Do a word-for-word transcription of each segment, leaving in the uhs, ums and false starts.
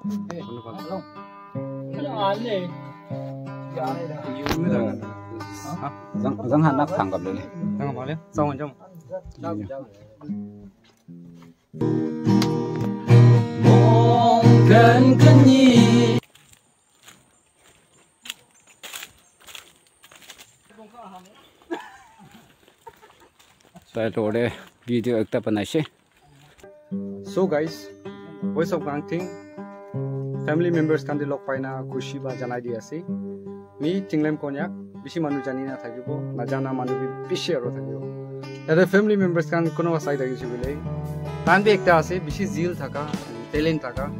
Zang, zang han nak tangkap dulu. Sai lore video ekta banaise. So guys, Voice of Kangting family members khan te log paina khushi ba janai di ase. Mi Tinglem Konyak bishi manu jani na thakibo, na jana manu bi bishi aro thakibo. Yate family members khan kuno sai thakise bole, tan bi ekta ase, bishi zeal thaka, talent thaka.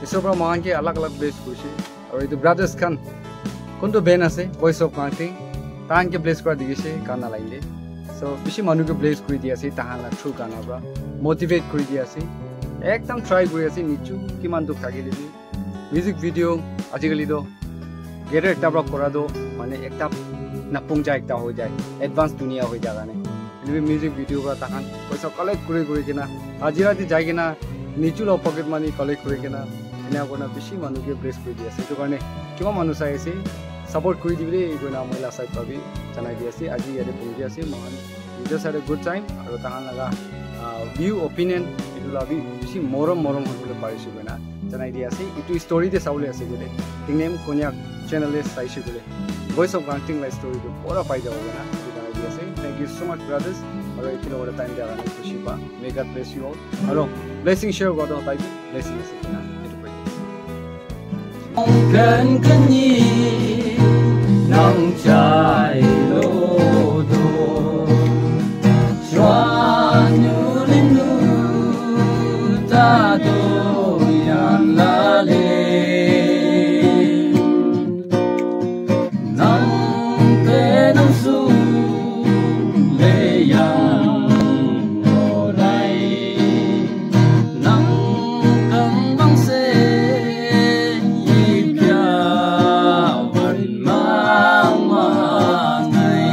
Isor pra mohan ke alag alag bless kurise. Aru etu brothers khan kuntu band ase, Voice of Kangting, tahan ke bless kura dikhi ase gana line te. So bishi manu ke bless kuri di ase tahan la through gana pra, motivate kuri di ase. Ekdam try kuri ase, nichu kiman dukh thakile bi. Music video ajikali to gere ekta pra kora to mane ekta napung ja ekta hoi jai, advance dunia hoi ja karne. Etu bi music video pra tahan paisa collect kuri kuri kena, hajira te jai kena, nichu la pocket money collect kuri kena, ena kurina bishi manu ke bless kuri di ase. Etu karne kiman manu sai ase, support kuri dibi de koina moi la side pra bi janai di ase. Aji yate phundi ase, mohan we just had a good time, aru tahan laga, ah, view opinion etu la bi bishi morom morom hoi bole parise koina janai di ase. Etu story te sabole ase koile, Tinglem Konyak channel te saise koile, Voice of Kangting la story tu pura pai jabo koina etu janai di ase. Thank you so much, brothers. Aru etu logote time dia karne khushi pa. May God bless you all. Aru blessing share kora tu tai blessing ase koina etu koi di ase. Kan kani nang chai lo do. Shwanu linu ta do yan la le. Nang pe nang su le yang lo dai. Nang kang bang se yi pya wan mang mang nai.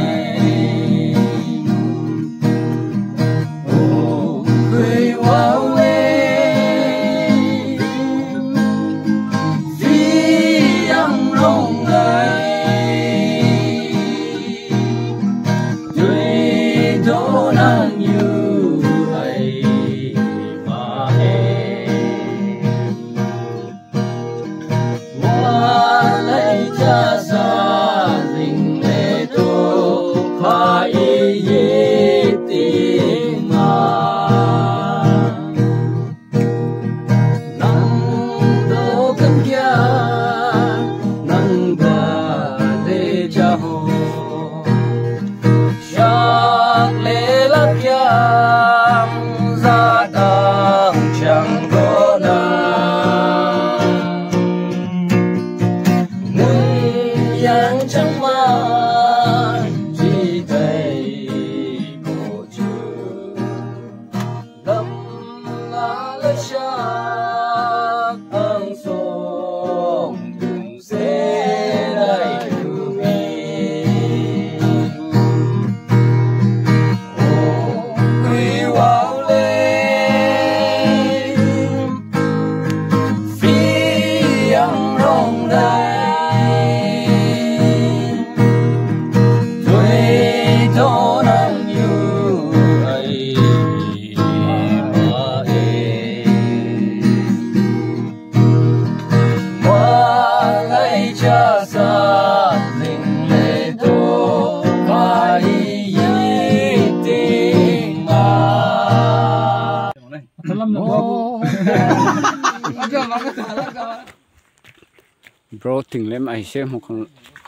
Bro, Tinglem ahise, mokhan,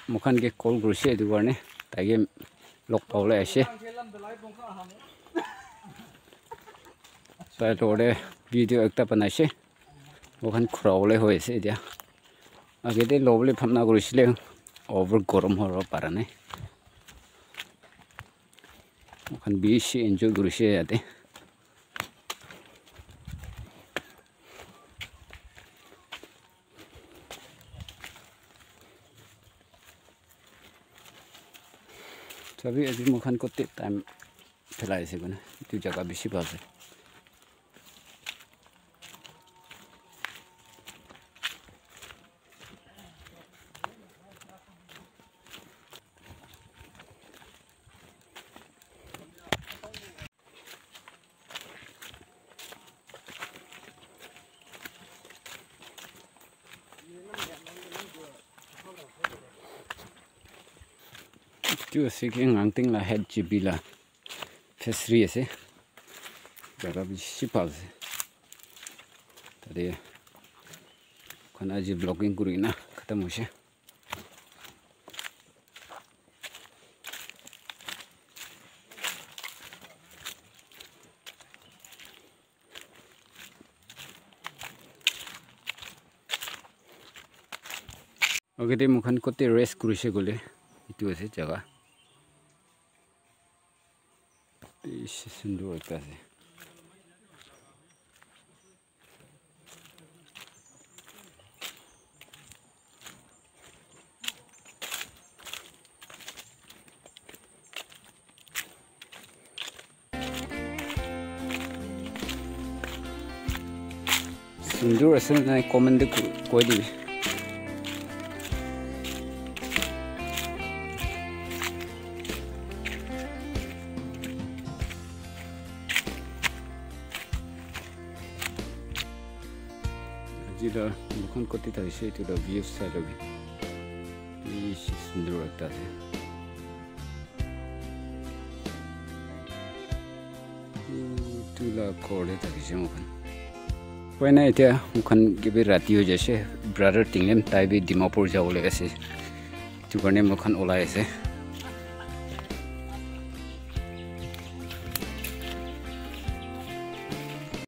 mokhan ke call kurise, etu karne tai ke log pabole ahise. Sai lore video ekta banaise, mokhan khura bole hoi ase etia. Age te lobole bhabna kurisile, over gorom hobo para nai. Mokhan bishi enjoy kurise yate. Sabi aji mokhan kote time phelai ase koina. Etu jaga bishi bhal ase. Etu ase ki Ngangting la head G B la fishery ase. Jaga bishi bhal ase. Tate khan aji vlogging kuri na khatam hoise. Okay, te moikhan kote rest kurise koile, etu ase jaga. Bishi sundur ekta ase. Sundur ase na nai comment te ko-, koi dibi. Aji la moikhan kote thakise etu la view sai lobi. Bishi sundur ekta ase. Etu la ghor te thakise moikhan. Upai nai, etia moikhan ke bi rati hoi jaise. Brother Tinglem tai bi Dimapur jabo le ase. Etu karne moikhan olai ase.